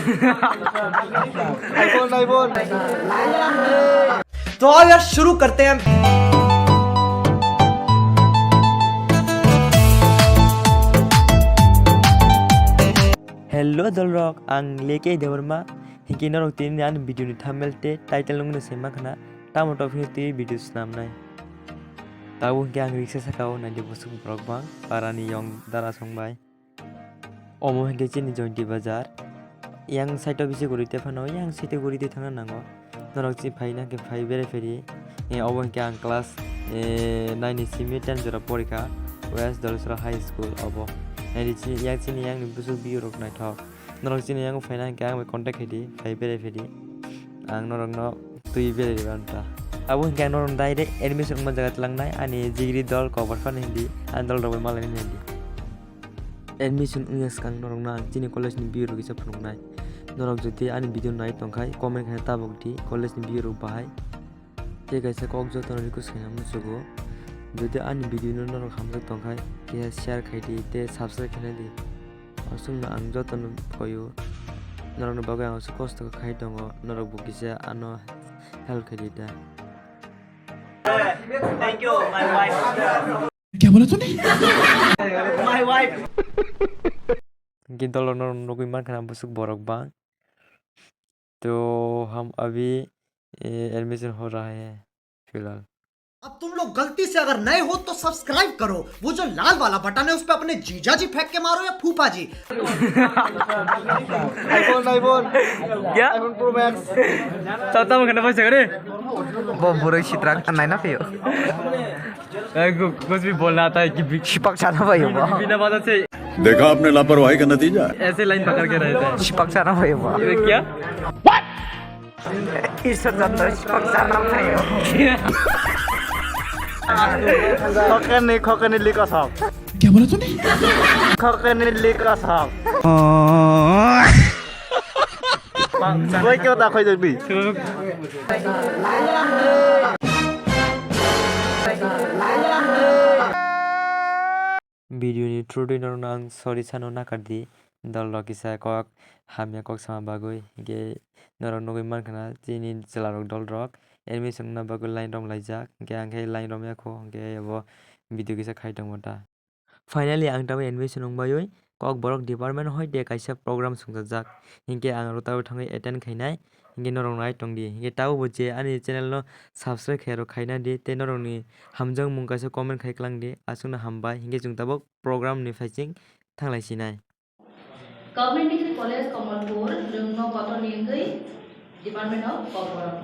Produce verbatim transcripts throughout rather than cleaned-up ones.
iPhone, iPhone. तो आओ यार, शुरू करते हैं। Hello dolrok, ang Leke Debbarma. Hinkhe norok tini ani video ni thumbnail tei title nungno saiman khna, tamo topic ni twi video swnamnai. Tabuk hinkhe ang riksa saka o naidi bwswk borok bang, parani yong dara song bai. Omo hinkhe chini Jointi Bazar. Yang side o bisi guri tei phano, yang side o guri tei thangna nango. Norok chini phaina hinkhe phai berai phai di. Eh, obo hinkhe ang class, eh, nine ni simi ten jora porikha West Dolesra High School obo. Naidi chini yang, chini yang ni bwswk view rok naithok. Norok chini yang phaina hinkhe ang bai contact khai di, phai berai phai di. Ang norokno twi berai riba ta. Abo hinkhe ang norok direct admission wngma jaga tlangnai, ani jigri dol kobar phano hindi, ani dol rok bai malai nai di. Admission wngya swkang norokno ang chini college ni view rok kisa phunuknai. Norok jodi ani video nai tongkhai, comment khaina tabuk di, college ni view rok bahai. Tei kaisa kok jotono request khaina muchugo. Jodi ani video no norok hamjak tongkhai, kisa share khai di tei subscribe khaina di. Aswkno ang jotono koyo. Norokni bagwi ang aswk kosto khai tongo, norok bo kisa ano help khai di ta. Thank you, my wife. क्या बोला तूने? My wife. Hinkhe dolo norok nugwi mankha na bwswk borok bang. तो हम अभी, ए, एडमिशन हो रहा है फिलहाल। अब तुम लोग गलती से अगर नए हो तो सब्सक्राइब करो, वो जो लाल वाला बटन है उस पे अपने जीजा जी फेंक के मारो या फूफा जी। iPhone, iPhone। क्या? iPhone Pro Max। Tamo khana paisa kare? Bo borok sitra ka naina phaio. कुछ भी बोलना आता है कि सिपाक साना भाई हो। बिना बात से देखा आपने लापरवाही का नतीजा। ऐसे लाइन पकड़ के रहता है। सिपाक साना भाई हो। ये क्या? ईश्वर चंद्र सिपाक साना भाई हो। खकने खकने लिखा साहब। क्या बोला तूने? खकने लिखा साहब। Bai khe ta khoi jagdi. Video ni through twi norokno ang sorry sano nakardi. Dol rok kisa kok hamya kok sama bagwi. Hinkhe norok nugwi mankha na chini chwla rok dol rok admission wngna bagwi line rom laijak. Hinkhe ang khe line rom ya kho. Hinkhe abo video kisa khai tongmo ta. Finally, ang tabuk admission wng baiwi Kokborok department hoi de kaisa program swngjajak. Hinkhe ang aro tabuk thangwi attend khainai. Hinkhe norok nai tongdi. Hinkhe tabukbo je ani channel no subscribe khairok khaina di tei norokni hamjakmung kaisa comment khai kwlangdi. Aswkno hambai. Hinkhe chwng tabuk program ni phaising thanglai sinai. Government Degree College Kamalpur, nwng no kotor ni wngwi Department of Kokborok.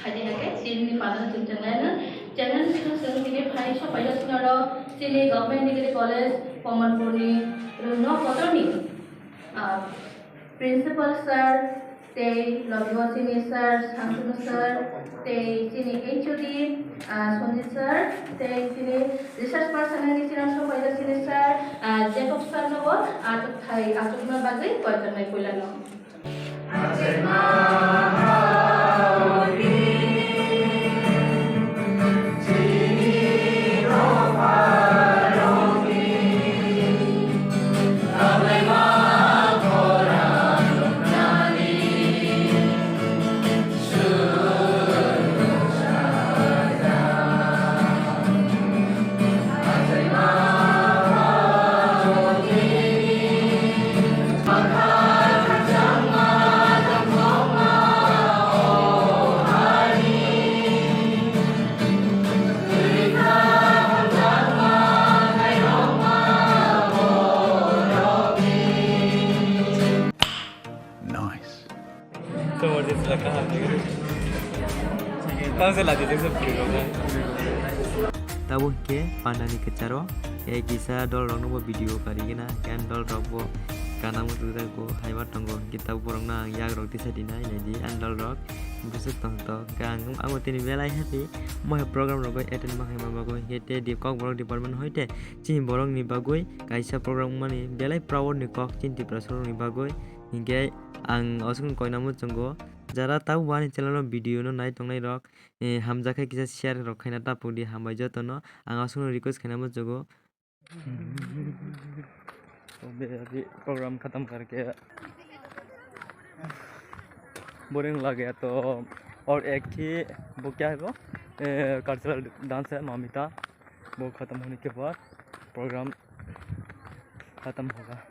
Haide hake, chini ni padano chwng chenglaino. Chenglaino chwng chwng tini phai sopaijak sinaro chini Government Degree College Kamalpur ni nwng no kotor ni, ah, Principal Sir, tei logi o chini sir, Santanu sir, tei chini H O D, ah, Sanjit sir, tei chini research person ni chini sopaijak chini sir, ah, Jacob sir no bo achuk thai achukna bagwi koijaknai puilano. Nice. Tamo je sila kaham ni. Tamo je lati je se puri rok na. Tabuk hinkhe pandani kwcharo, eh, kisa dol rokno bo video kari gana, hinkhe ani dol rok bo kana muchung jago, haibar tongo, hinkhe tabuk borokno ang yak rok tisa dinai, naidi ani dol rok bwswk tong tong, hinkhe ang, ang bo tini belai happy, mo hai program rogo attend ma khaima bagwi, hinkhe tei di Kokborok department hoi tei chini borok ni bagwi kaisa program wngmani belai proud ni kok chini Tiprasa rok ni bagwi. Hinkhe ang oswkno koina muchungo, jara tabuk bo ani channel o video no nai tongnai rok, eh, hamjak khe kisa share rok khaina tapuk di, hambai jotono ang oswkno request khaina muchungo. अभी, अभी program खत्म करके। बोरिंग लग गया तो और एक ही वो क्या है वो, ए, कल्चरल डांस है मामिता, वो ख़त्म होने के बाद प्रोग्राम ख़त्म होगा।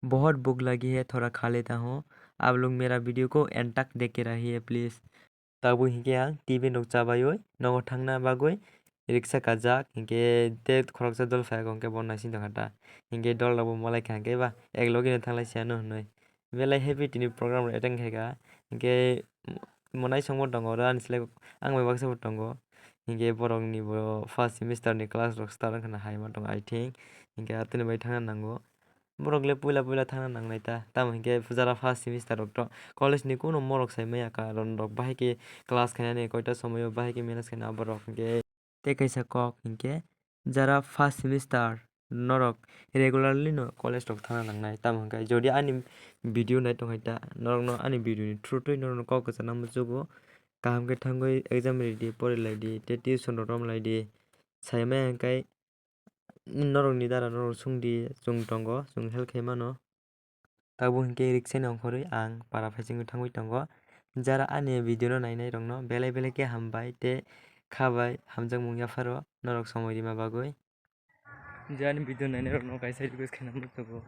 बहुत भूख लगी है, थोड़ा खा लेता हूँ। आप लोग मेरा वीडियो को एंड तक देख के रहिए please. Tabuk hinkhe ang tiffin rok chabaiwi nogo thangna bagwi riksa kajak, hinkhe tei khoroksa dol phai kha, hinkhe bo naising tongkha ta, hinkhe dol rokbo malai kha, hinkhe ba ek logi no thanglai si ano hinwi belai happy tini program rok attend khai kha, hinkhe mwnaisongbo tongo oro ani slai ang bai baksa bo tongo, hinkhe borok ni bo first semester ni class rok start wngkha na hai ma tongo I think, hinkhe atwini bai thangna nango. Borok le puila puila thangna nangnai ta, tamo hinkhe jara first semester rok to college ni kunu morok sai maya karon rok bahai khe class khainani koita somoio bahai khe manage khaina borok hinkhe tei kaisa kok hinkhe jara first semester norok regularly no college rok thangna nangnai, tamo hinkhe jodi ani video nai tongkha ta norok no ani video ni through twi norok no kok kwchangma muchugo kaham khe thangwi exam ridi porilaidi tei tuition rok romlaidi sai maya hinkhe norokni dara norok sungdi, chwng tongo, chwng help khai mano. Tabuk hinkhe riksani ongkhorwi ang para phaichingwi thangwi tongo. Jara ani video no nainai rokno belai belai khe hambai tei khabai hamjakmung yapharo norok somoi rima bagwi. Je ani video nainai rokno kaisa request khaina muchungo.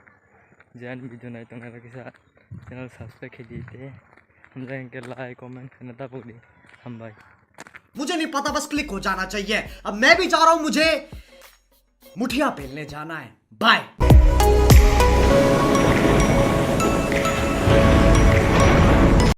Je ani video nai tongnai rok kisa channel subscribe khe di tei hamjak hinkhe like, comment khaina ta pokdi. Hambai. मुझे नहीं पता, बस क्लिक हो जाना चाहिए। अब मैं भी जा रहा हूँ, मुझे मुठिया पेलने जाना है। बाय।